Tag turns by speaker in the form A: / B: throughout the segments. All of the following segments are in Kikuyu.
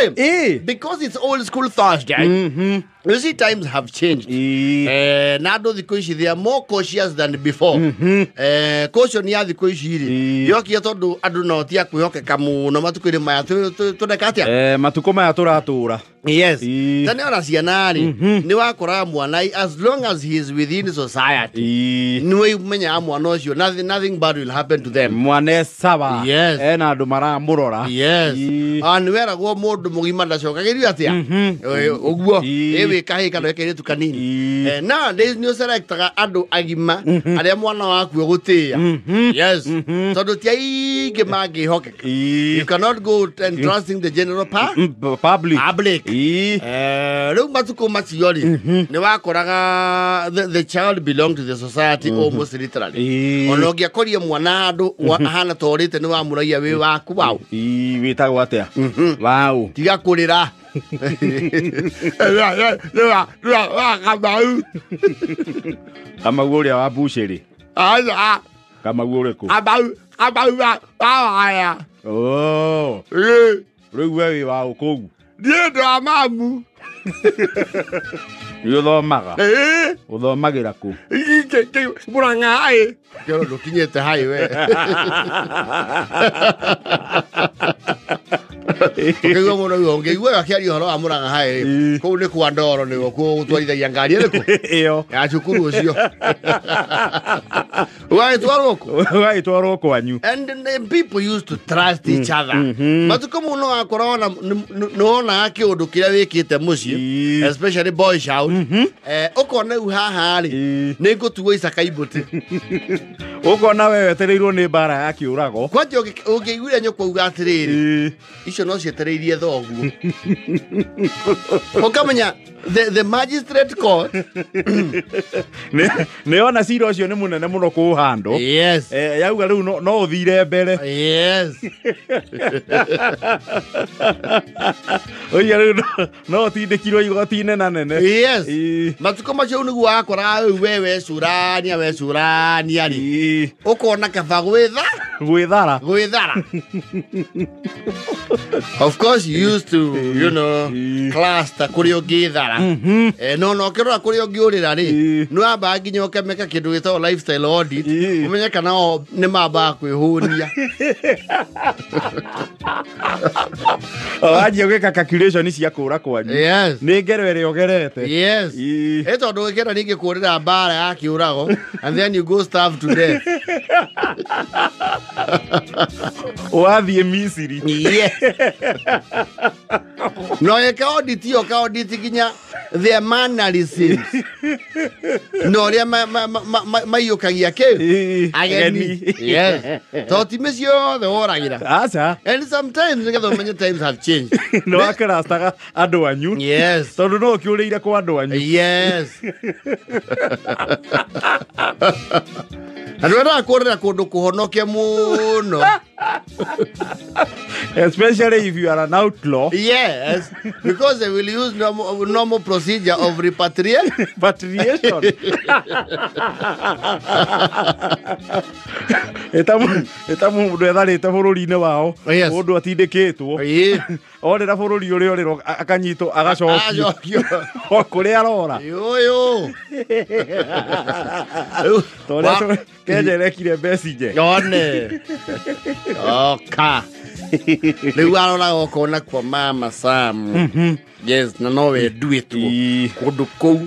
A: rĩ, because it's Old School Thursday, you see, times have changed. Na andũ thikũ ici, they are more cautious than before. Caution ya thikũ ici rĩ, yokire tondũ andũ no ti a kwĩhokeka mũno matukũ-inĩ maya. Tũreka atĩa?
B: Matukũ maya tũratũra.
A: Yes. Tene ona ciana rĩ, nĩ wakoraga mwana, as long as he is within society, nĩ ũmenyaga mwana ũcio, nothing bad will happen to them.
B: Mwana e sawa.
A: Yes.
B: Ena andũ maramũrora.
A: Yes. Ah, nĩ weragwo mũndũ mũgima ndacokagĩrio atĩa. Ũguo ĩ wĩ kahĩĩ kana wĩ kairĩtu kanini. Nowadays nĩ ũselectaga andũ agima arĩa mwana waku egũtĩĩa. Yes, tondũ ti aingĩ mangĩhokeka. You cannot go and trusting the general
B: Public.
A: Public. Rĩu matukũ macio rĩ, nĩ wakoraga the child belong to the society almost literally. Ona ũngĩakorie mwana handũ ahana torĩte, nĩ wamũragia, "Wĩ waku waũ?"
B: Wĩtagwo atĩa? Waũ?
A: Tiga kũrĩra. Kamau.
B: Kamau ũrĩa wa mbucĩrĩ? Kamau ũrĩkũ?
A: Kamau wa waya.
B: Oh, rĩu we wĩ waũ kũu?
A: Niĩ ndĩ wa mamu.
B: Nĩ ũthomaga? Ũthomagĩra kũ?
A: Mũrang'a. Kĩoro ndũkinyĩte hai we. Ũkĩigua mũno ũguo, ũngĩigua akĩaria ũhoro wa Mũrang'a hai, kũu nĩ kwa ndoro, nĩguo kuo gũtwarithagia ngari ĩrĩkũ?
B: Ĩyo.
A: Ya cukuru ũcio ũgagĩtwarwo kũ?
B: Ũgagĩtwarwo kwanyu.
A: And then people used to trust each other. Matukũ mũno wakora ona nĩwonaga kĩũndũ kĩrĩa wĩkĩte mũciĩ, especially boy child, ũkona rĩu haha rĩ, nĩ ngũtuo icaka imbũtĩ.
B: Ũkona we wetereirwo nĩ mbara ya kĩũrago.
A: Kwanja ũngĩiguire nyũkwa uga atĩrĩrĩ, "Icio no cietereirie thoguo," ũkamenya the magistrate court.
B: Nĩ ona cira ũcio nĩ mũnene mũno kũũhandwo. Yauga rĩu no ũthire mbere. Ũiga rĩu no ũtindĩkirwo igoti-inĩ na nene.
A: Matukũ macio rĩu nĩguo wakoraga rĩu we wecũrania wecũrania rĩ, ũkona kaba gwĩtha
B: Gwĩthara.
A: Gwĩthara. Of course you used to cluster kũrĩa ũngĩthara. No ũkĩrora kũrĩa ũngĩũrĩra rĩ, nĩ wambaga nginya ũkameka kĩndũ gĩtagwo lifestyle audit, ũmenye kana o nĩ mambaga kwĩhũnia.
B: Wanjia gwĩka calculation cia kũra kwanyu. Nĩ ngero ĩrĩa ũgerete.
A: Ĩ tondũ ũngĩkenda ningĩ kũũrĩra mbara ya kĩũrago, and then you go starve to death.
B: Wathiĩ Misiri.
A: Yes. No ĩka audit ĩyo, ka audit nginya their mannerisms na ũrĩa maiyũkagia kĩ ageni. Yes, tondũ ti mĩciĩ yothe woragĩra.
B: Aca.
A: And sometimes nĩgetha ũmenye times have changed,
B: Nĩ wakĩrastaga andũ anyu. Tondũ no ũkĩũrĩire kwa andũ anyu.
A: Yes, andũ endaga kũrĩra kũndũ kũhonoke mũno.
B: Especially if you are an outlaw.
A: Yes, because they will use normal procedure of repatriation.
B: Repatriation. Ĩta mũndũ etharĩte bũrũri-inĩ wao. Mũndũ atindĩkĩtwo. Orĩra bũrũri ũrĩa ũrĩrwo, akanyitwo, agacokio.
A: Acokio.
B: O kũrĩa arora.
A: Yũyũ.
B: Ta ũrĩa Kenya ĩrekire Besigye.
A: Yone oka rĩu aroraga ũkona kwa mama Sam. Yes, na no wenduĩtwo kũndũ kũu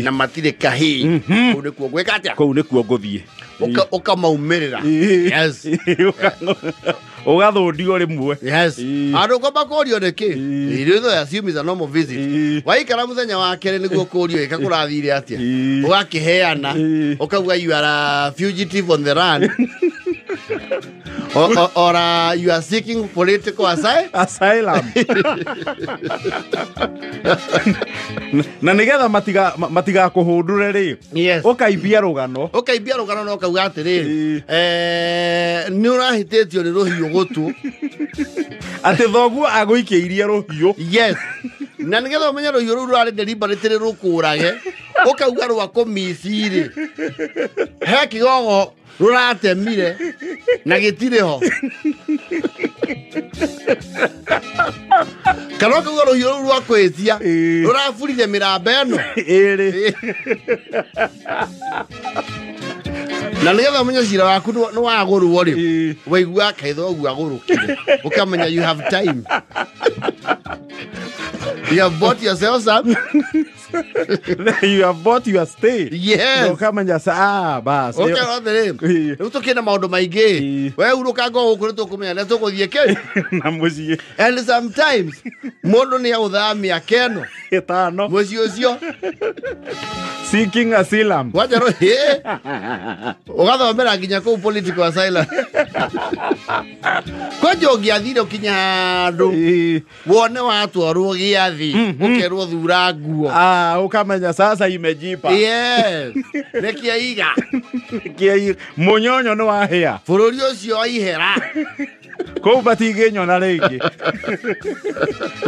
A: na matirĩ kahĩĩ, kũu nĩkuo gwĩka atĩa?
B: Kũu nĩkuo ngũthiĩ.
A: Ũkamaumĩrĩra. Yes.
B: Ũgathũndio rĩmwe.
A: Yes. Andũ kwamba kũrio nĩkĩ? Ithuĩ assume is a normal visit. Waikara mũthenya wa kerĩ nĩguo kũrio ĩka kũrathire atĩa. Ũgakĩheana. Ũkauga you are a fugitive on the run. Or you are seeking political asylum.
B: Asylum. Na nĩgetha matigakũhũndũre rĩ, ũkaimbia rũgano.
A: Ũkaimbia rũgano na ũkauga atĩrĩrĩ, nĩ ũrahĩtĩtio nĩ rũhiũ gũtũ.
B: Atĩ thoguo agũikĩirie rũhiũ.
A: Yes. Na nĩgetha ũmenye rũhiũ rũu rũrarĩ deliberately rũkũrage, Ũkauga rwa kũmici rĩ he kĩgogo rũratemire na gĩtirĩ ho, kana ũkauga rũhiũ rũu rwa kwĩtia rũraburire mĩramba ĩno
B: ĩrĩ.
A: Na nĩgetha ũmenye cira waku nĩ wagũrwo rĩ, waigua kaitho ũguo agũrũkire, ũkamenya you have time, you have bought yourself some.
B: You have bought your stay.
A: Yes.
B: Ũkamenya sa ah bas.
A: Ũkerwo atĩrĩ, rĩu tũkĩna maũndũ maingĩ, we urũkanga gũkũ nĩ tũkũmenya nĩ tũgũthiĩ kĩ
B: na mũciĩ.
A: And sometimes mũndũ nĩ agũthaa mĩaka ĩno
B: 5
A: mũciĩ ũcio
B: seeking asylum.
A: Kwanja ro ũgathomera nginya kũu political asylum. Kwanja ũngĩathire ũkinya handũ wone watwarwo gĩathĩ, ũkerwo thura nguo.
B: Ah, ukamenya sasa imejipa.
A: Yes, nĩkĩaiga.
B: Kĩa munyonyo nĩ wahĩa.
A: Bũrũri ũcio waihera.
B: Kũu matingĩnyona rĩngĩ.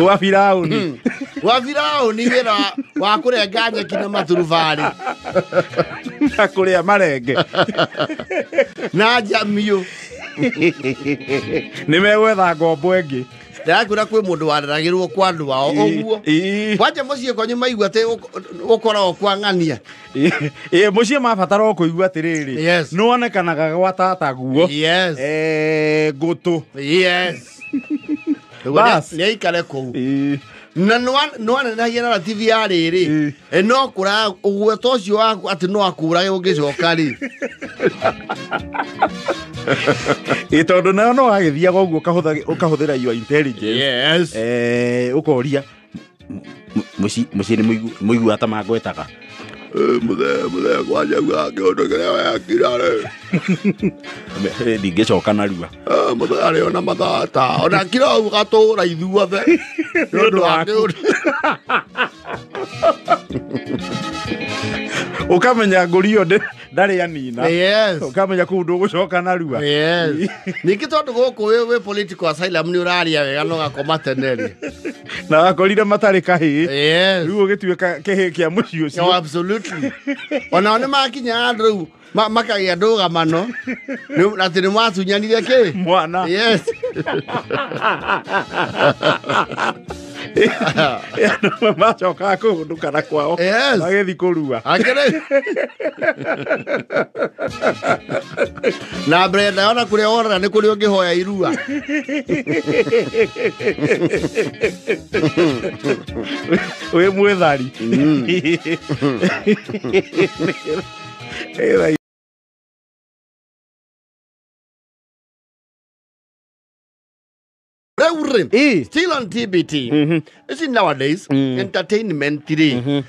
B: Wa Firauni.
A: Wa Firauni wĩra wa kũrenga nyeki na maturubarĩ.
B: Na kũrĩa marenge.
A: Na njamiũ.
B: Nĩ megwetha ngombo ĩngĩ.
A: Ndĩrakwĩra kwĩ mũndũ wareragĩrwo kwa andũ ao ũguo. Kwanja mũciĩ kwanyu maigua atĩ ũkoragwo kwa ng'ania.
B: Ĩ mũciĩ mabatara o kũigua atĩrĩrĩ.
A: Yes.
B: Nĩwonekanaga gwa tata guo.
A: Yes.
B: Ngũtũ.
A: Yes.
B: Bas.
A: Nĩ aikare kũu. Na nĩwanenehagia narrative ya rĩrĩ. No kũra ũgweta ũcio waku atĩ no akũrage ũngĩcoka rĩ.
B: Ĩ tondũ nayo no wagĩthiaga ũguo ũkahũthĩra your intelligence.
A: Yes.
B: Ũkoria mũciĩ nĩ mũigua ta mangwetaga.
A: Mũthee kwanja uga kĩũndũ kĩrĩa wekira rĩ.
B: Ndingĩcoka narua.
A: Mũthee arĩ ona mathata. Ona kira ũguo gatũra ithuothe. Nĩ ũndũ wa kĩũndũ.
B: Ũkamenya ngũri ĩyo ndarĩ anina.
A: Yes.
B: Ũkamenya kũu ndũgũcoka narua.
A: Yes. Ningĩ tondũ gũkũ wĩ political asylum nĩ ũraria wega no gakoma tene rĩ.
B: Na wakorire matarĩ kahĩĩ.
A: Yes.
B: Rĩu ũgĩtuĩka kĩhĩĩ kĩa mũciĩ ũcio.
A: Oh, absolutely. Onao nĩ makinya handũ rĩu makagĩa ndũgamano atĩ nĩ mwatunyanire kĩ?
B: Mwana.
A: Yes.
B: Andũ macokaga kũhũndũka na kwao.
A: Yes.
B: Magĩthiĩ kũrua.
A: Akĩrĩ. Na Brenda ona kũrĩa worora nĩ kũrĩa ũngĩhoya irua.
B: Wĩ mwĩthari.
A: Still on TBT. You see nowadays, entertainment rĩ,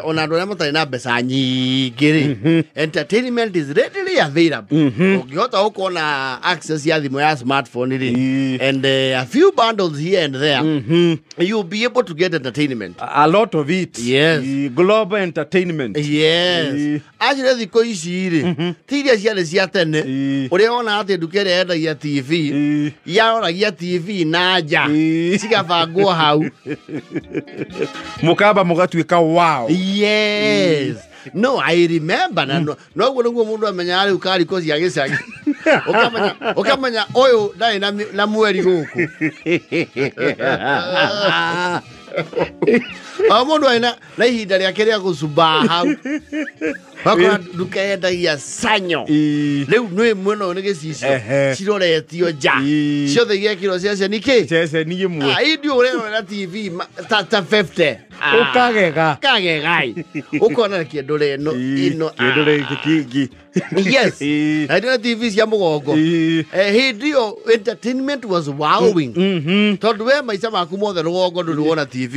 A: ona andũ arĩa matarĩ na mbeca nyingĩ rĩ, entertainment is readily available. Ũngĩhota gũkorwo na access ya thimũ ya smartphone rĩ, and a few bundles here and there, you'll be able to get entertainment.
B: A lot of it.
A: Yes.
B: Global entertainment.
A: Yes. Actually thikũ ici rĩ, ti iria ciarĩ cia tene, ũrĩa wonaga atĩ nduka ĩrĩa yendagia TV, yaroragia TV na nja, cigabangwo hau.
B: Mũkamba mũgatuĩka wow.
A: Yes. No, I remember na no guo nĩguo mũndũ amenyaga rĩu kariko cia gĩcagi. Ũkamenya ũyũ ndarĩ na mweri gũkũ. O mũndũ arĩ na ihinda rĩake rĩa gũcubaa hau. Wakora nduka yendagia sanyo. Rĩu nĩ mwena ũyũ nĩ gĩcicio ciroretio nja. Ciothe igekĩrwo ceceni kĩ?
B: Ceceni ĩmwe.
A: Indi ũrerorera TV ta 50.
B: Ũkagega.
A: Ũkagegai. Ũkona kĩndũ ĩno ĩno.
B: Kĩndũ gĩkĩ kĩngĩ.
A: Yes. Na ndĩna TV cia mũgongo. Hĩndĩ ĩyo entertainment was wowing. Tondũ we maica maku mothe rũgongo ndũrĩ wona TV.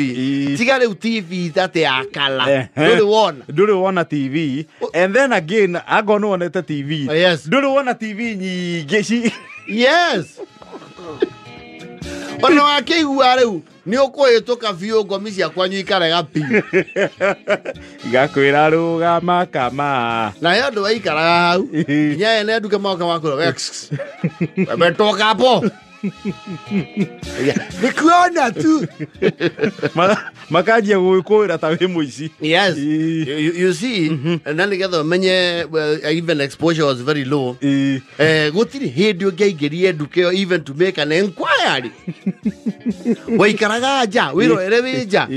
A: Tiga rĩu TV tate ya kala. Ndũrĩ wona.
B: Ndũrĩ wona TV. And then again, angorwo nĩ wonete TV.
A: Yes.
B: Ndũrĩ wona TV nyingĩ.
A: Yes. Ona wakĩigua rĩu nĩ ũkũhĩtũka biũ ngomi cia kwanyu ikarega biũ.
B: Igakwĩra rũgama kama.
A: Na he andũ waikaraga hau nginya ene nduka moka makwĩra we toka hapo. Nĩ kuona tu.
B: Makanjia gũgĩkũĩra ta wĩ mũici.
A: Yes. You see, na nĩgetha ũmenye, well, even exposure was very low. Gũtirĩ hĩndĩ ũngĩaingĩrie nduka ĩyo even to make an inquiry. Waikaraga nja, wĩrorere wĩ nja.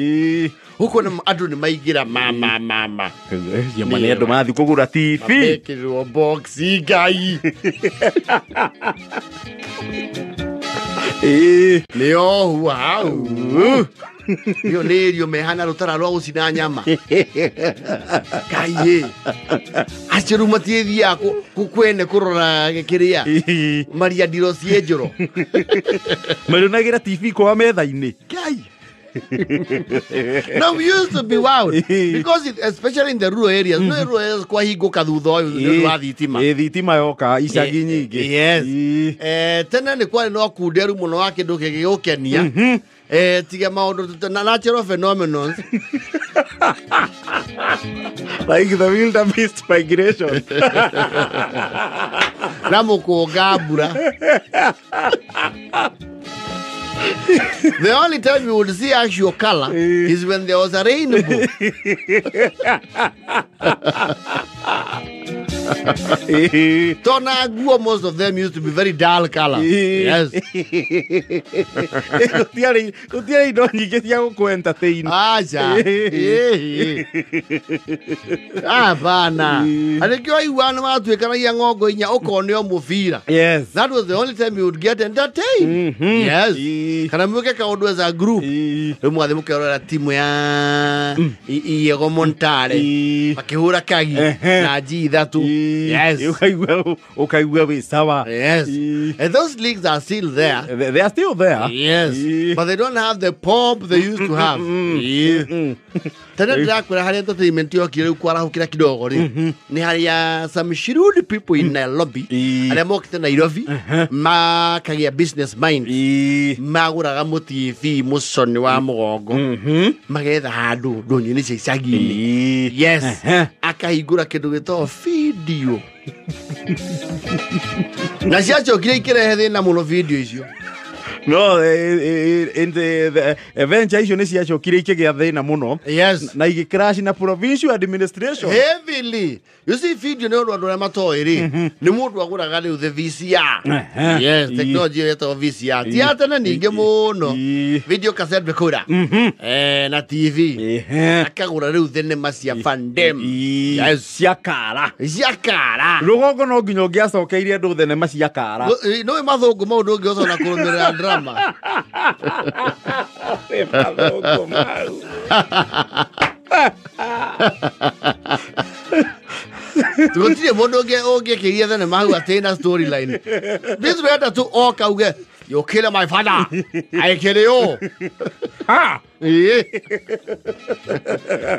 A: Ũkona andũ nĩ maingĩra ma.
B: Ma nĩ andũ mathiĩ kũgũra TV.
A: Mekĩrwo box Ngai. Nĩ ohu hau. Ĩyo nĩ irio mehana rũtara rwa gũcina nyama. Ngai ĩ. Acio rĩu matiĩthiaga kwene kũrora kĩrĩa. Maria ndiro ciĩ njũro.
B: Marĩonagĩra TV kwa metha-inĩ.
A: Ngai. Now we used to be wild because it, especially in the rural areas, no rural areas kwahingũka thutha ũyũ nĩ ũndũ wa thitima.
B: Thitima yoka icagi nyingĩ.
A: Yes. Tene nĩ kwarĩ na ũkunderu mũno wa kĩndũ kĩngĩgũkenia. Tiga maũndũ na natural phenomenons.
B: Like the wildebeest migration.
A: Na mũkũnga mbura. The only time you would see actual color is when there was a rainbow. Tona nguo, most of them used to be very dull color. Yes.
B: Gũtiarĩ indo nyingĩ cia gũkũ entertain.
A: Aca. Hapana. Nĩkĩo waigua nĩ matuĩkanagia ng'ongo inya ũkoneo mũbira.
B: Yes.
A: That was the only time you would get entertained. Yes. Kana mwĩke kaũndũ as a group. Rĩu mũgathiĩ mũkerorera timu ya Iego Montare. Makĩhũra kagi na G ithatũ. Yes.
B: Ũkaigua wĩ sawa.
A: Yes. And those leagues are still there.
B: They are still there.
A: Yes. But they don't have the pomp they used to have. Tene ndĩrakwĩra harĩa entertainment yokire rĩu kwarahũkĩra kidogo rĩ, nĩ harĩa some shrewd people in Nairobi, arĩa mokĩte Nairobi, makagĩa business mind, magũraga mũtibi mũconi wa mũgongo, magetha handũ ndũnyũ-inĩ cia icagi-inĩ. Yes. Akahingũra kĩndũ gĩtagwo video. Na ciacokire ikĩrehe thĩna mũno video icio.
B: No, in the venture icio nĩ ciacokire ikĩgĩa thĩna mũno.
A: Yes.
B: Na igĩcrash na provincial administration.
A: Heavily. You see, video nĩ ũndũ andũ arĩa matoĩ rĩ, nĩ mũndũ agũraga rĩu the VCR. Yes, technology ĩyo ĩtagwo VCR. Ti ya tene ningĩ mũno. Video cassette recorder. Na TV. Akagũra rĩu thenema cia Van Damme. Yes.
B: Cia kara.
A: Cia kara.
B: Rũgongo no nginya ũngĩacokeirie andũ thenema cia kara.
A: No mathũngũ maũndũ ũngĩhota ona kũrũmĩrĩra drama. Gũtirĩ mũndũ ũngĩkĩria thenema hau atĩ na storyline. This wenda tu oka uge, you kill my father, I kill you.
B: Ha!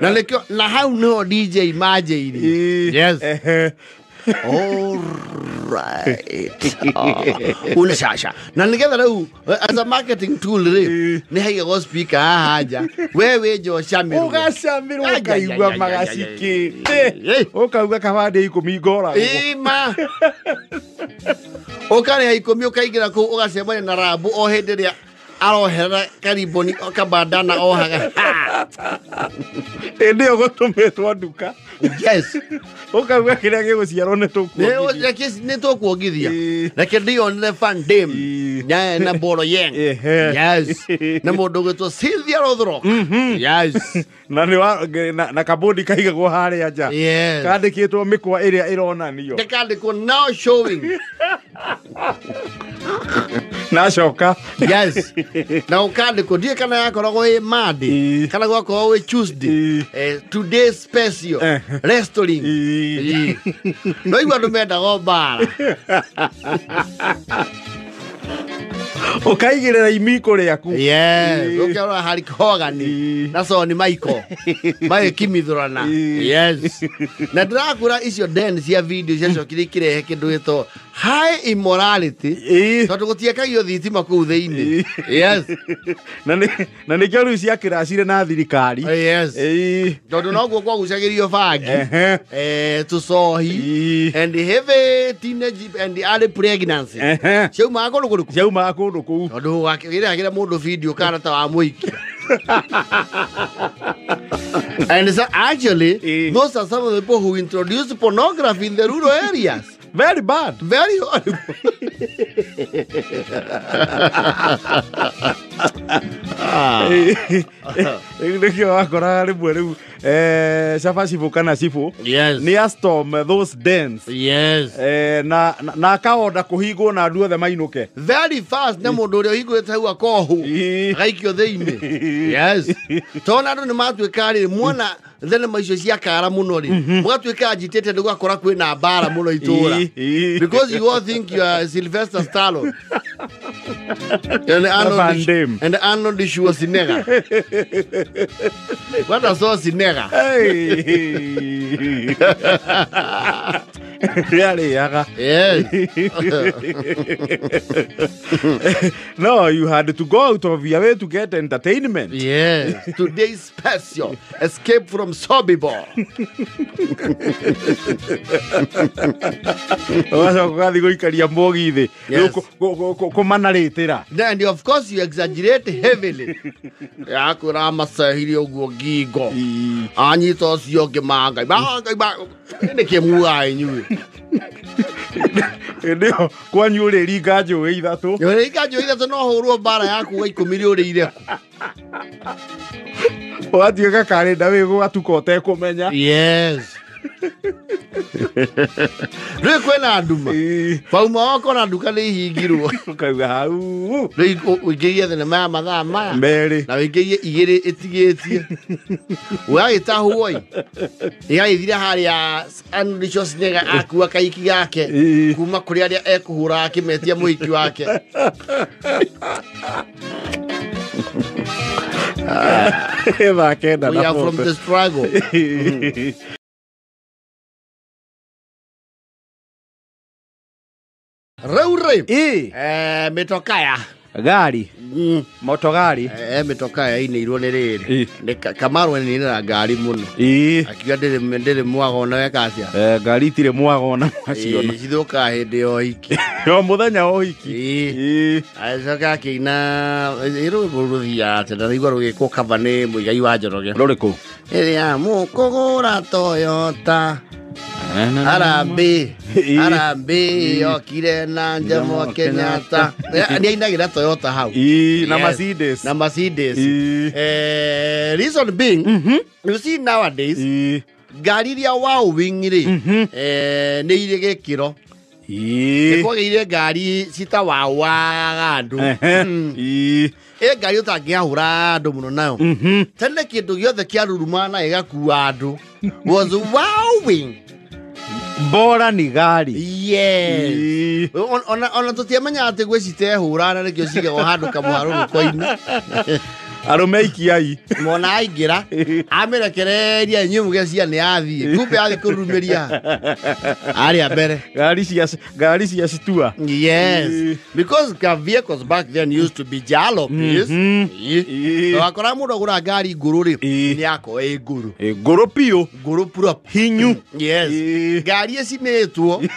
A: Na nĩkĩo na hau nĩho DJ manjĩirie. Yes. All right. Una shasha. Na nĩgetha rĩu as a marketing tool rĩ, nĩ haigagwo speaker haha nja. We wĩ nja ũcamĩrwo.
B: Ũgacamĩrwo ũkaigua magacikĩte. Ũkauga kabande 10 ngoragwo.
A: Ĩma. Ũkarĩha 10 ũkaingĩra kũu ũgacemania na Rambo o hĩndĩ ĩrĩa aroherera kariboni kabandana ohaga.
B: Hĩndĩ ĩyo gũtũmĩtwo nduka.
A: Yes.
B: Ũkauga kĩrĩa gĩgũciarwo nĩ tũkuongithia.
A: Nĩ tũkuongithia. Reke ndĩonere Van Damme na Bolo Yeung. Yes. Na mũndũ ũgwĩtwo Cynthia Rothrock. Yes.
B: Na nĩ na kabodi kaigagwo harĩa nja.
A: Yes.
B: Kandĩkĩtwo mĩkwa ĩrĩa ĩronanio.
A: Kandĩkwo now showing.
B: Nacoka.
A: Yes. Na ũkandĩkwo ndiũĩ kana yakoragwo ĩ Monday kana gwakoragwo ĩ Tuesday. Today special wrestling. No igua andũ mendaga mbara.
B: Ũkaigĩrĩra imiko rĩaku.
A: Yes. Ũkĩrora Hulk Hogan na Shawn Michael magĩkimithũrana. Yes. Na ndĩrakwĩra icio den cia video ciacokire ikĩrehe kĩndũ gĩtagwo high immorality tondũ gũtiekagio thitima kũu thĩinĩ. Yes.
B: Na nĩkĩo rĩu ciakĩracire na thirikari.
A: Yes. Tondũ noguo kwagucagĩrio bangi, tũcohi and heavy teenage and early pregnancy. Ciaumaga kũndũ kũrĩkũ?
B: Ciaumaga kũndũ kũu.
A: Tondũ wakĩrehagĩra mũndũ video kana ta wa mũikia. And so actually, those are some of the people who introduced pornography in the rural areas.
B: Very bad.
A: Very horrible.
B: Nĩkĩo wakoraga rĩmwe rĩu caba cibũ kana cibũ.
A: Yes.
B: Nĩ a storm those dens.
A: Yes.
B: Na akaonda kũhingwo na andũ othe mainũke.
A: Very fast na mũndũ ũrĩa ũhingũrĩte hau akohwo. Agaikio thĩinĩ. Yes. Tondũ andũ nĩ matuĩka rĩ muona thenema icio cia kara mũno rĩ mũgatuĩka agitated ũgakora kwĩna mbara mũno itũra. Because you all think you are Sylvester Stallone. And Arnold, and Arnold Schwarzenegger. What a Schwarzenegger.
B: Hey. Really,
A: yes.
B: No, you had to go out of your way to get entertainment.
A: Yes. Today's special, Escape from Sobibor. Yes. And of course you exaggerate heavily. Yakura masahiri uguo ngingo. Anyita ũcio ũngĩ mangai. Mangai nĩkĩ mugaga inyuĩ?
B: Ndio kwanyu ũrĩringa njũĩ ithatũ.
A: Ũrĩringa njũĩ ithatũ no hũrwo mbara yaku wa 10 ũrĩire kũ.
B: Ũgatuĩka karenda wĩ gũgatuka ũtekũmenya.
A: Yes. Rĩu kwĩna nduma. Bauma wakora nduka nĩ ihingirwo.
B: Ũkauga hau.
A: Rĩu ũingĩrie thenema ya mathaa maya.
B: Merĩ.
A: Na ũingĩrie igĩrĩ ĩtigĩtie. Ũgagĩtahwo ĩ. Ĩgagĩthira harĩa Arnold Schwarzenegger akua kaiki gake kuma kũrĩ arĩa ekũhũra akĩmetia mũhiki wake. We are from the struggle. Rĩu rĩ mĩtokaya
B: gari motogari
A: mĩtokaya ĩinĩirwo nĩ rĩrĩ nĩ Kamaru nĩinĩra ngari mũno akiuga ndĩrĩ mwaga ona weka atĩa
B: ngari itirĩ mwaga ona maciona
A: cithũkaga hĩndĩ ya ũhiki
B: o mũthenya wa ũhiki
A: agĩcoka akĩina rwĩmbo rũthiaga atĩa ndaraigua rũgĩkwo cover nĩ Mũigai wa Njoroge
B: rũrĩkũ
A: ĩrĩa mũkũgũra Toyota Harambee Harambee yokire na Jomo Kenyatta nĩainagĩra Toyota hau
B: na Mercedes
A: na Mercedes reason being you see nowadays ngari iria wowing rĩ nĩ irĩ gĩkĩro nĩ kwagĩire ngari citawawaga andũ ĩ ngari ũtangĩahũra andũ mũno nayo tene kĩndũ gĩothe kĩaruruma na gĩgakua andũ was wowing.
B: Bora ni gari.
A: Yes. Ona tũtiamenya atĩ gwĩ citehũra na nĩkĩo cigagwo handũ kamũharũrũko-inĩ.
B: Arũme ikiai.
A: Mona aingĩra amĩrekereria inyuĩ mũgecia nĩ athiĩ kumbe athiĩ kũrurumĩria arĩa mbere.
B: Ngari cia citua.
A: Yes. Because vehicles back then used to be jalopies. Wakora mũndũ agũra ngari ngũrũ rĩ nĩ akorwo ĩ ngũrũ.
B: Ngũrũ piũ.
A: Ngũrũ prop.
B: Hinyu.
A: Yes. Ngari ĩcinĩtwo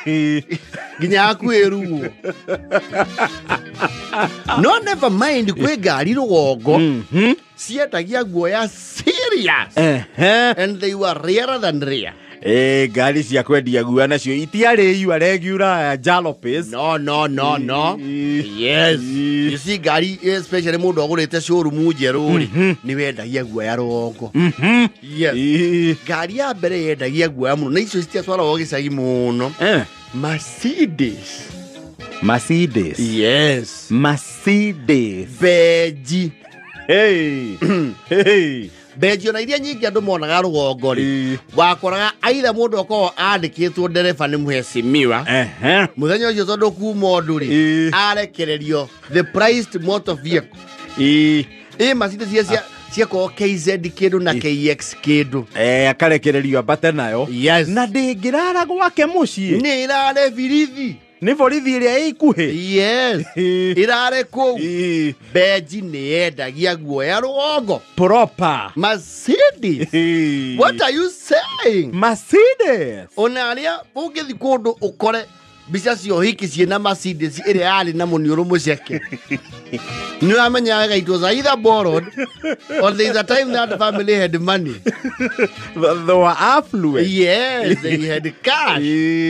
A: nginya yaku ĩrugwo. No never mind kwĩ ngari rũgongo ciendagia guoya serious. And they were rarer than rare.
B: Ngari cia kwendia guoya nacio itiarĩ yua regular jalopies.
A: No no no no. Yes. You see ngari especially mũndũ agũrĩte showroom njerũ rĩ nĩ wendagia guoya rũgongo. Yes. Ngari ya mbere yendagia guoya mũno na icio citiatwaragwo gĩcagi mũno. Mercedes.
B: Mercedes.
A: Yes.
B: Mercedes.
A: Benji.
B: Hey. Hey.
A: Benji ona iria nyingĩ andũ monaga rũgongo rĩ wakoraga aitha mũndũ akorwo andĩkĩtwo ndereba nĩ mheshimiwa mũthenya ũcio tondũ kuma ũndũ rĩ arekererio the priced motor vehicle ĩ Mercedes ciakorwo KZ kĩndũ na KX kĩndũ
B: akarekererio ambate nayo.
A: Yes.
B: Na ndĩngĩrara gwake mũciĩ
A: nĩ ĩrare birithi
B: nĩ borithi ĩrĩa ĩ ikuhĩ.
A: Yes. Ĩrare kũu. Benji nĩ yendagia guoya rũgongo
B: proper.
A: Mercedes. What are you saying?
B: Mercedes.
A: Ona arĩa ũngĩthiĩ kũndũ ũkore Mbica cia ũhiki ciĩna Mercedes ĩrĩa yarĩ na mũniũrũ mũceke. Nĩ ũramenya wega it was either borrowed or there is a time that the family had money.
B: They were affluent.
A: Yes, they had cash.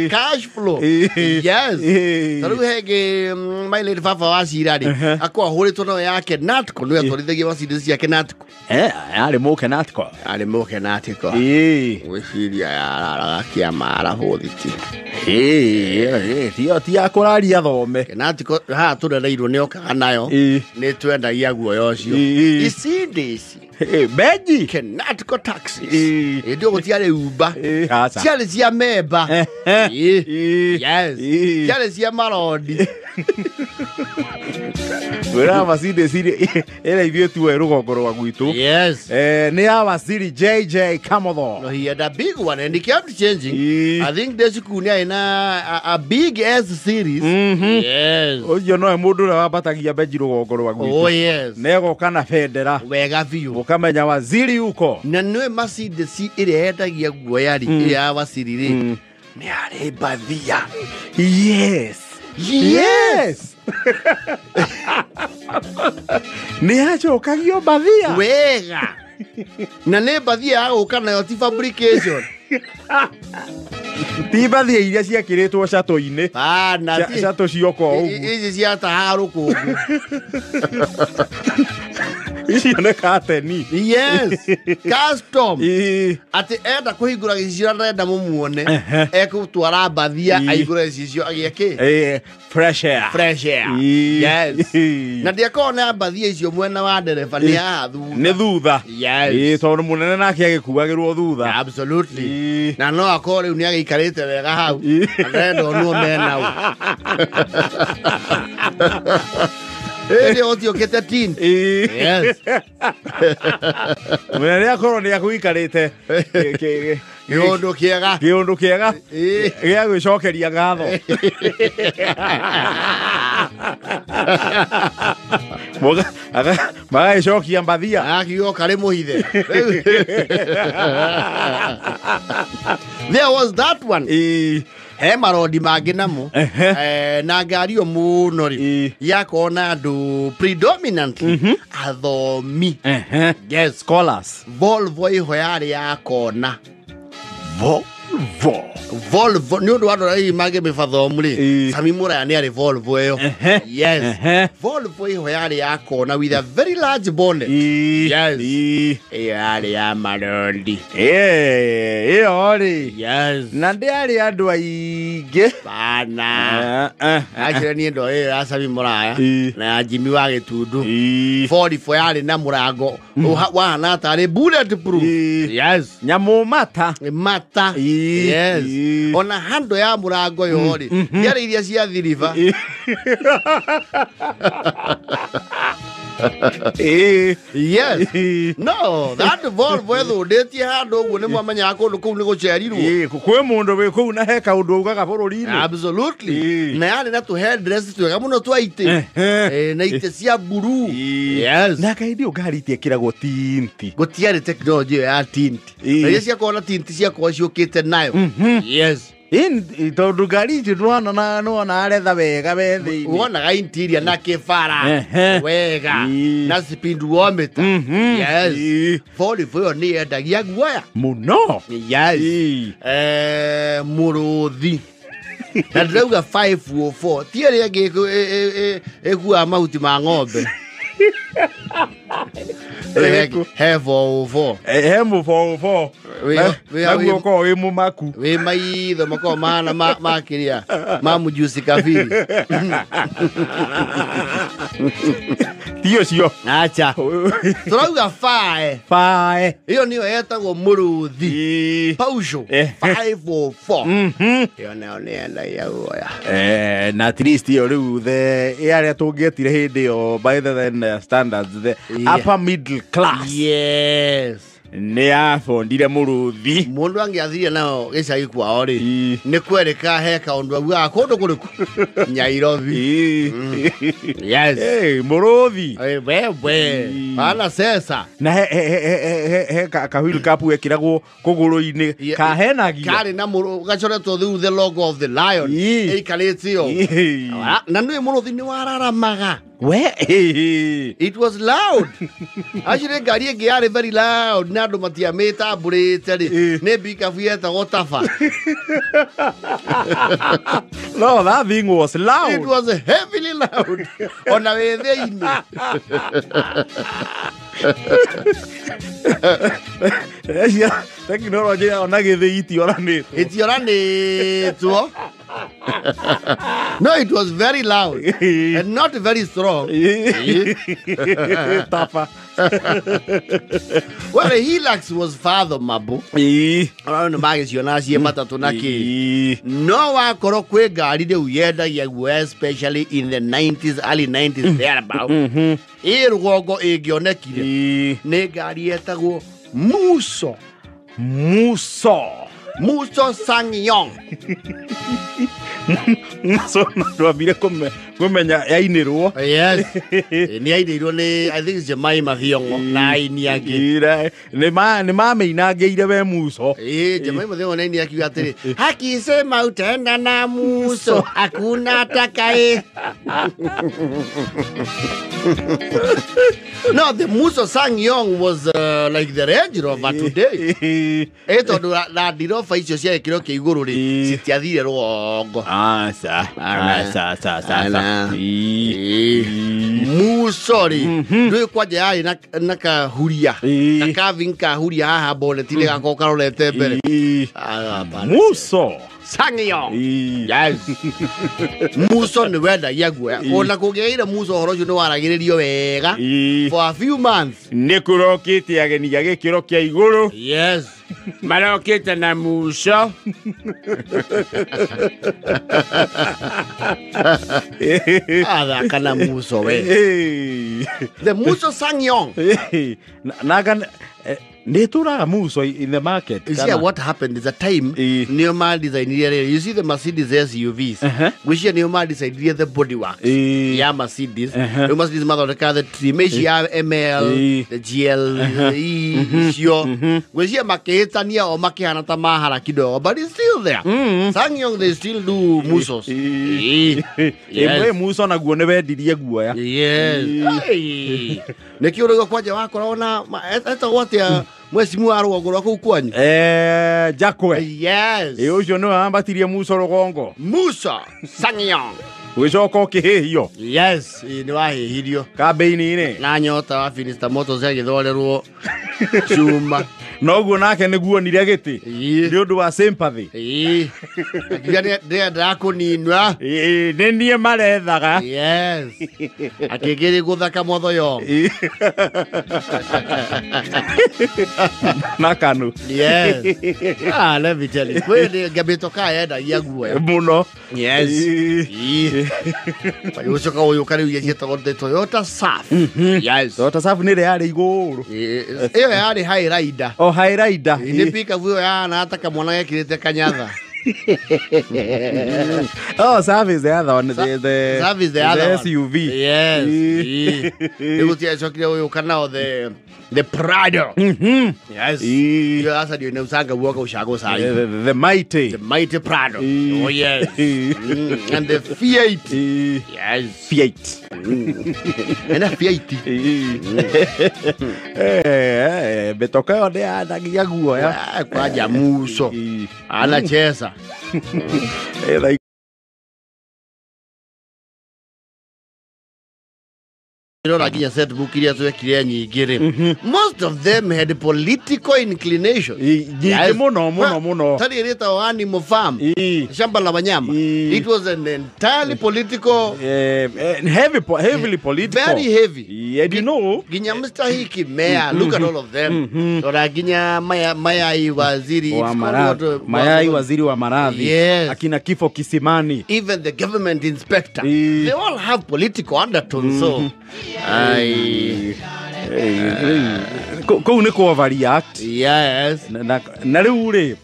A: Cash flow. Yes. Ta rĩu hengĩ my late baba wa cira rĩ, akorwo ahũrĩtwo nayo yake Natco, nĩwe atwarithagia Mercedes ciake Natco.
B: Arĩ mũke Natco.
A: Arĩ mũke Natco. Gwĩciria yararaga kĩamara bũthiti.
B: Ti ya kũraria thome.
A: Kenatiko haha tũrereirwo nĩ okaga nayo. Nĩ twendagia guoya ũcio. Ici ici.
B: Benji.
A: Kenatiko taxis. Hĩndĩ ĩyo gũtiarĩ Uber. Ciarĩ cia memba. Yes. Ciarĩ cia marondi.
B: Wĩra Mercedes ĩrĩa ithuĩ tuoe rũgongo rwa gwitũ.
A: Yes.
B: Nĩ ya Waziri JJ Kamotho.
A: No, he had a big one and he kept changing. I think ndĩ cukuru nĩ arĩ na a big S series. Yes.
B: Ũcio nowe mũndũ ũrĩa wambatagia benji rũgongo rwa gwitũ.
A: Oh yes.
B: Negoka na bendera.
A: Wega biũ.
B: Ũkamenya Waziri uko.
A: Na nĩwe Mercedes ĩrĩa yendagia guoya rĩ, ĩrĩa ya Waziri rĩ, nĩ yarĩ mbathia.
B: Yes. Yes. Nĩ yacokagio mbathia.
A: Wega. Na nĩ mbathia ya gũka nayo ti fabrication.
B: Ti mbathia iria ciakĩrĩtwo catũ-inĩ. Catũ cioko ũguo.
A: Ici ciatahaga rũkũngũ.
B: Icio nĩ kateni.
A: Yes. Custom. Atĩ enda kũhingũra gĩcicio na ndarenda mũmuone, ekũtwara mbathia aihingũre gĩcicio agĩe kĩ?
B: Fresh air.
A: Fresh air. Yes. Na ndiakorwo na mbathia icio mwena wa ndereba nĩ haha thutha.
B: Nĩ thutha.
A: Yes.
B: Tondũ mũnene nake agĩkuagĩrwo thutha.
A: Absolutely. Na no akorwo rĩu nĩ agĩikarĩte wega hau. Na ndarenda onwo menau. Ĩndĩ ũtiũkĩte tint. Yes.
B: Mũnene akorwo nĩ agũikarĩte
A: kĩũndũ kĩega.
B: Kĩũndũ kĩega gĩa gwĩcokeria ngatho. Magagĩcokia mbathia.
A: Akiuga karĩ mũhithe. There was that one. He marondi mangĩ namo na ngari ĩyo mũno rĩ yakorwo na andũ predominantly athomi. Yes.
B: Scholars.
A: Volvo ĩho yarĩ ya kona.
B: Volvo.
A: Volvo nĩ ũndũ wa andũ arĩa mangĩ mĩbathomu rĩ, Sami Mũraya nĩ arĩ Volvo ĩyo. Yes. Volvo ĩho yarĩ ya kona with a very large bonnet. Yes. Ĩyo yarĩ ya marondi.
B: Ĩyo rĩ.
A: Yes.
B: Na ndĩarĩ andũ aingĩ.
A: Bana. Actually niĩ ndo ĩyo ya Sami Mũraya na ya Jimmy wa Gĩtundu. 44 yarĩ na mũrango wahana tarĩ bulletproof. Yes.
B: Nyamũ mata.
A: Mata. Yes. Ona hando ya mũrango yo rĩ, ndiarĩ iria cia thiriba. Yes. No, that Volvo ĩthũndĩtie handũ ũguo nĩ mwamenyaga kũndũ kũu nĩ gũcerirwo.
B: Kwĩ mũndũ wĩ kũu na he kaũndũ augaga bũrũri-inĩ.
A: Absolutely. Na yarĩ na tũ headrest twega mũno twa itĩ. Na itĩ cia blue. Yes.
B: Na kaindi ngari itiĩkĩragwo tinti.
A: Gũtiarĩ technology ĩyo ya tinti. Na iria ciakorwo na tinti ciakorwo ciũkĩte nayo. Yes.
B: Tondũ ngari icio nĩwona nĩwona aretha wega we thĩinĩ.
A: Wonaga interior na kĩbara wega na speedometer. Yes. Volvo ĩyo nĩ yendagia guoya
B: mũno.
A: Yes. Mũrũthi. Na ndĩrauga 504 ti ĩrĩa ĩngĩ ĩkuaga mahuti ma ng'ombe. He 404.
B: He mũ 404. Naguo ũkorwo wĩ mũmaku.
A: Wĩ maitho makorwo mahana ma kĩrĩa ma mũjusi kabiri.
B: Ti ũcio.
A: Acha. Tũrauga fae.
B: Fae.
A: Ĩyo nĩyo yetagwo mũrũthi. Paujo 504. Ĩyo nayo nĩ yendagia guoya.
B: Na at least ĩyo rĩu the ĩrĩa tũngĩetire hĩndĩ ĩyo by the then standards, the upper middle class.
A: Yes.
B: Nĩ yabondire mũrũthi.
A: Mũndũ angĩathirie nao gĩcagi kwao rĩ, nĩ kwerĩka he kaũndũ augaga kũndũ kũrĩkũ? Nyairobi. Yes.
B: Mũrũthi.
A: Wewe bana sesa.
B: Na he kahwheel cap wekĩragwo kũgũrũ-inĩ kahenagia.
A: Karĩ na gacoretwo through the logo of the lion. Ĩikarĩte o. Na nĩ mũrũthi nĩ wararamaga.
B: We
A: it was loud. Actually ngari ĩngĩ yarĩ very loud na andũ matiamĩtambũrĩte rĩ, nĩ pickup yetagwo Tafa.
B: No, that thing was loud.
A: It was heavily loud. Ona wĩ thĩinĩ.
B: Tekinoronjĩ ona gĩthĩi itioranĩtwo.
A: Itioranĩtwo. No, it was very loud and not very strong.
B: Tafa.
A: Well, the Hilux was fathomable. Ona magĩciona ciĩ matatũ na kĩ. No wakorwo kwĩ ngari rĩu yendagia guoya, especially in the 90s, early 90s thereabout. Ĩ rũgongo ĩngĩonekire nĩ ngari yetagwo Muso.
B: Muso.
A: Muso Sangyong.
B: Muso ndwambire kũmenya yainĩrwo.
A: Yes. Nĩ yainĩirwo nĩ I think it's Jemima Thiong'o na aini angĩ.
B: Nĩ mamĩinangĩire we Muso.
A: Jemima Thiong'o na aini akiuga atĩrĩ, akisema utaenda na Muso hakuna atakaye. No, the Muso Sangyong was like the Range Rover today. Tondũ Land Rover icio cia gĩkĩro kĩa igũrũ rĩ, citiathire rũgongo.
B: Aca. Aca.
A: Muso rĩ, ndũĩ kwanja yarĩ na kahuria. Na carving kahuria haha boneti-inĩ gakorwo karorete mbere.
B: Muso
A: Sangyong. Yes. Muso nĩ wendagia guoya. Ona kũngĩagĩire Muso ũhoro ũcio nĩ waragĩrĩrio wega for a few months.
B: Nĩ kũrokĩte ageni a gĩkĩro kĩa igũrũ.
A: Yes. Marokĩte na Muso. Athaka na Muso we. The Muso Sangyong.
B: Naga nĩ Muso in the market.
A: You see what happened is a time nĩo ma-designire. You see the Mercedes SUVs. Gwĩciria nĩo ma-designire the bodywork ya Mercedes. Rĩu Mercedes mathondekaga the trim ici ya ML, the GLE icio. Gwĩciria makĩhĩtania o makĩhana ta mahara kidogo, but it's still there. Sangyong, they still do Musos.
B: Ĩmwe Muso naguo nĩ wendirie guoya.
A: Yes. Nĩkĩo rĩu kwanja wakoragwo na etagwo atĩa mwecimu wa rũgongo rwa kũu kwanyu?
B: Jakwe.
A: Yes.
B: Ũcio nĩwe wambatirie Muso rũgongo.
A: Muso Sangyong.
B: Ũgĩcoka ũkĩhĩhio.
A: Yes, nĩ wahĩhirio.
B: Kambĩini-inĩ.
A: Na nyota wa Finista Motors agĩthorerwo cuma.
B: Noguo nake nĩguonire gĩtĩ. Nĩ ũndũ wa sympathy.
A: Akiuga ndĩrendaga kũninwa.
B: Nĩ niĩ marethaga.
A: Yes. Akĩngĩrĩ gũthaka motho.
B: Na kanu.
A: Yes. Let me tell you. Kwĩ ngambĩto yendagia guoya.
B: Mũno.
A: Yes. Ũcoka ũyũka rĩu iria ciĩtagwo the Toyota Surf. Yes.
B: Toyota Surf nĩ ĩrĩa yarĩ igũrũ.
A: Ĩyo yarĩ High Rider.
B: O High Rider.
A: Nĩ pickup ĩyo yahana ta kamwana gekĩrĩte kanyatha.
B: Oh, Surf is the other one. The
A: Surf is the other one.
B: SUV.
A: Yes. Rĩu gũtiacokire ũyũka nao the Prado. Yes. Iyo sasa ndio inausanga guoka ushago sai.
B: The mighty.
A: The mighty Prado. Oh yes. And the Fiat. Yes.
B: Fiat.
A: And a Fiat.
B: Betoka yothe yandagia guoya.
A: Kwanja Muso. Anacheza. Rora nginya set book iria twekire nyingĩ rĩ, most of them had political inclination.
B: Nyingĩ mũno mũno mũno.
A: Tarĩ ĩrĩtagwo Animal Farm, Shamba la Wanyama. It was an entirely political,
B: heavily political.
A: Very heavy.
B: Yeah, you know.
A: Nginya Mr. Hiki Mayor, look at all of them. Rora nginya Mayai Waziri.
B: Mayai Waziri wa Maradhi.
A: Yes.
B: Akina Kifo Kisimani.
A: Even the government inspector. They all have political undertones. So Ai.
B: Kũu nĩ kũ overreact.
A: Yes.
B: Na rĩu rĩ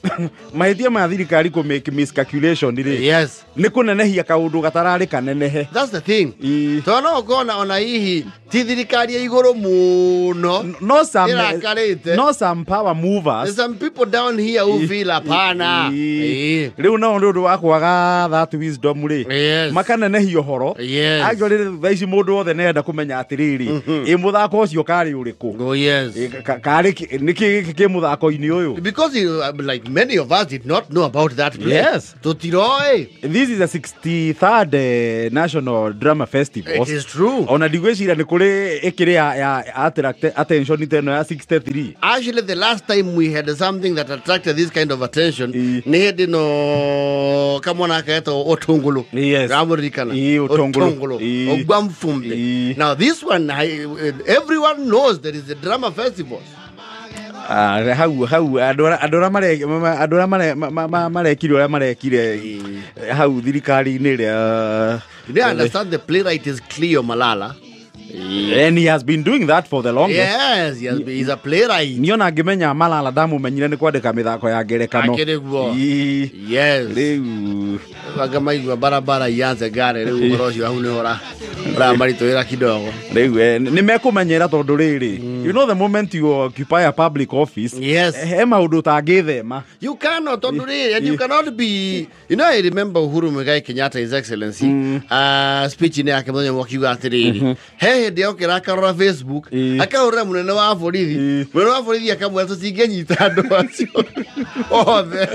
B: mahĩtia ma thirikari kũ make miscalculation rĩ.
A: Yes.
B: Nĩ kũnenehia kaũndũ gatararĩ kanenehe.
A: That's the thing. Tondũ no ũkona ona hihi ti thirikari ya igũrũ mũno.
B: No some
A: ĩrakarĩte.
B: No some power movers.
A: There's some people down here who feel hapana.
B: Rĩu no nĩ ũndũ wa kwaga that wisdom rĩ.
A: Yes.
B: Makanenehia ũhoro.
A: Yes.
B: Actually thaa ici mũndũ wothe nĩarenda kũmenya atĩrĩrĩ ĩ mũthako ũcio karĩ ũrĩkũ.
A: Oh yes.
B: Karĩ nĩkĩ gĩkĩ kĩ mũthako-inĩ ũyũ.
A: Because like many of us did not know about that play.
B: Yes.
A: Tũtiroĩ.
B: This is a 63rd National Drama Festival.
A: It is true.
B: Ona ndigwĩciria nĩ kũrĩ ĩkĩrĩ ya attract attention ĩno ya 63.
A: Actually the last time we had something that attracted this kind of attention nĩ hĩndĩ no kamwana ketagwo Otongolo.
B: Yes.
A: Ramũririkana.
B: Otongolo.
A: Ogwamfumbe. Now this one everyone knows there is a drama festival.
B: Hau andũ arĩa marekire ũrĩa marekire hau thirikari-inĩ ĩrĩa.
A: You understand the playwright is Cleo Malala.
B: And he has been doing that for the longest.
A: Yes, he's a playwright.
B: Niona ngĩmenya Malala ndamumenyire nĩ kwandĩka mĩthako ya ngerekano.
A: Akĩrĩ guo. Yes.
B: Rĩu
A: anga maigua barabara ianze ngare rĩu ũhoro ũcio hau nĩ ũramaritũhĩra kidogo.
B: Rĩu nĩ mekũmenyera tondũ rĩrĩ you know the moment you occupy a public office.
A: Yes.
B: He maũndũ ũtangĩthema.
A: You cannot tondũ rĩrĩ and you cannot be you know I remember Uhuru Muigai Kenyatta His Excellency speech-inĩ yake mũthenya ũmwe akiuga atĩrĩrĩ he hĩndĩ yokĩra akarora Facebook akahũrĩra mũnene wa borithi mũnene wa borithi akamwĩra tũtingĩnyita andũ acio othe.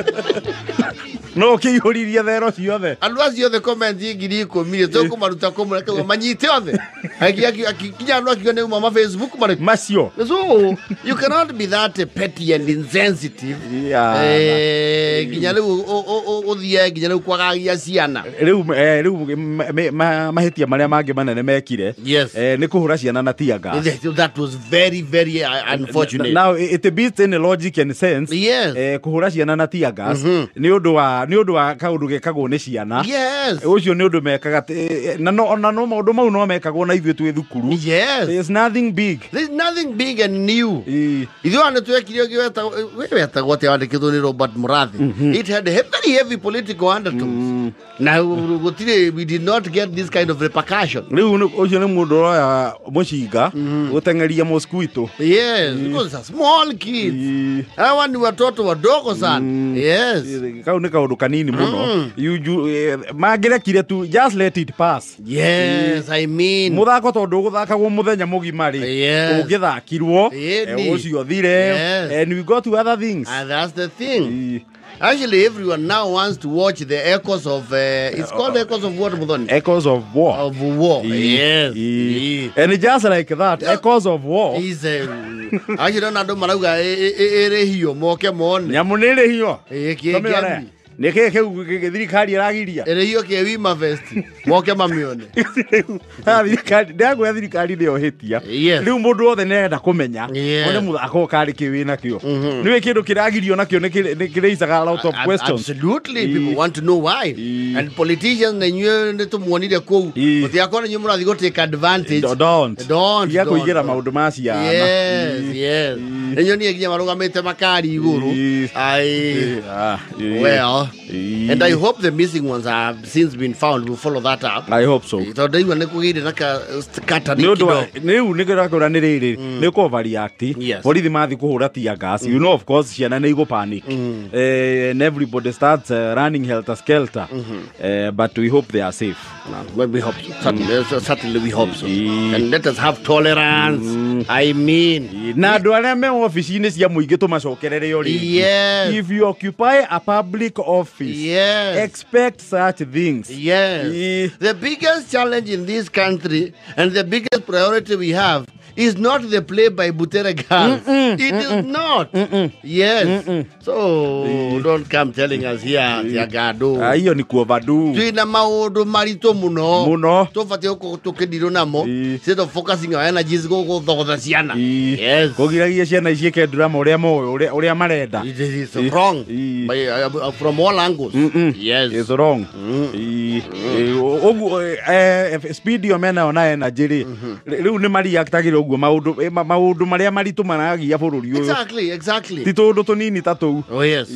B: No kĩihũririe thero ciothe.
A: Andũ acio othe comment 10,000 tũkũmaruta kũmwe akauga manyite othe. Akinya andũ akiuga nĩ uma ma Facebook marĩ
B: macio.
A: So you cannot be that petty and insensitive. Nginya rĩu ũthiĩ nginya rĩu kwagagia ciana.
B: Rĩu mahĩtia marĩa mangĩ manene mekire.
A: Yes.
B: Nĩ kũhũra ciana na tear gas.
A: That was very very unfortunate.
B: Now it beats any logic and sense.
A: Yes.
B: Kũhũra ciana na tear gas nĩ ũndũ wa kaũndũ gekagwo nĩ ciana.
A: Yes.
B: Ũcio nĩ ũndũ mekaga na no maũndũ mau no mekagwo na ithuĩ twĩ thukuru.
A: Yes.
B: There's nothing big.
A: There's nothing big and new. Ithuĩ ona twekire ũngĩ wetagwo atĩa wandĩkĩtwo nĩ Robert Murathi. It had a very heavy political undertones. Na gũtirĩ we did not get this kind of repercussion.
B: Rĩu ũcio nĩ mũndũ ũroya mũcinga gũteng'eria mosquito.
A: Yes, because it's a small kids. Hawa ni watoto wadogo sana. Yes.
B: Kau nĩ kaũndũ kanini mũno. Mangĩrekire tu just let it pass.
A: Yes, I mean.
B: Mũthako tondũ ũgũthakagwo mũthenya mũgima rĩ. Ũngĩthakirwo ũcio thire and we go to other things.
A: And that's the thing. Actually, everyone now wants to watch the echoes of it's called Echoes of War, Muthoni.
B: Echoes of War.
A: Of War. Yes.
B: And just like that, Echoes of War.
A: Is actually andũ marauga ĩrĩhio moke mone.
B: Nyamũ nĩ ĩrĩhio.
A: Ĩ
B: nĩ kĩ kĩu thirikari ĩragiria.
A: Ĩrĩhio kĩ Wima Fest moke mamione.
B: Thirikari ndagwĩra thirikari nĩyo hĩtia. Rĩu mũndũ wothe nĩarenda kũmenya one mũthako karĩ kĩ wĩnakĩo. Nĩwe kĩndũ kĩragirio nakĩo nĩ kĩraisaga a lot of questions.
A: Absolutely, people want to know why. And politicians na inyuĩ nĩ tũmuonire kũu. Mũtigakorwo inyuĩ mũrathiĩ gũ take advantage.
B: Don't.
A: Don't.
B: Tiga kũingĩra maũndũ ma ciana.
A: Yes, yes. Nĩ nginya marũgamĩte makari igũrũ. Well, and I hope the missing ones have since been found. We'll follow that up.
B: I hope so.
A: Tondũ ndaigua nĩ kũgĩire na katani kidogo.
B: Rĩu nĩ kĩrakwĩra nĩ rĩrĩ nĩ kũ overreact. Borithi mathiĩ kũhũra tear gas. You know of course ciana nĩ igũ panic. And everybody starts running helter skelter. But we hope they are safe.
A: Well, we hope so. Certainly we hope so. And let us have tolerance. I mean,
B: na andũ arĩa me ofici-inĩ cia mũingĩ tũmacokerere o rĩngĩ.
A: Yes.
B: If you occupy a public office,
A: yes,
B: expect such things.
A: Yes. The biggest challenge in this country and the biggest priority we have is not the play by Butere girls. It is not. Yes. So don't come telling us here tiagado.
B: Hiyo ni kuoverdo.
A: Twina maundu maritu muno.
B: Muno.
A: Tubatie tukidirwo namo. Instead of focusing our energies guthogotha ciana. Yes.
B: Kugiragia ciana iciike drama uria moyo uria marenda.
A: It is wrong. By, from all angles. Yes.
B: It's wrong. Uguo speed yo mena ona energy ri. Riu ni mariactagire Ũguo maũndũ marĩa maritũ maragia bũrũri ũyũ
A: Exactly.
B: Ti tũũndũ tũnini ta tũu.
A: Oh yes.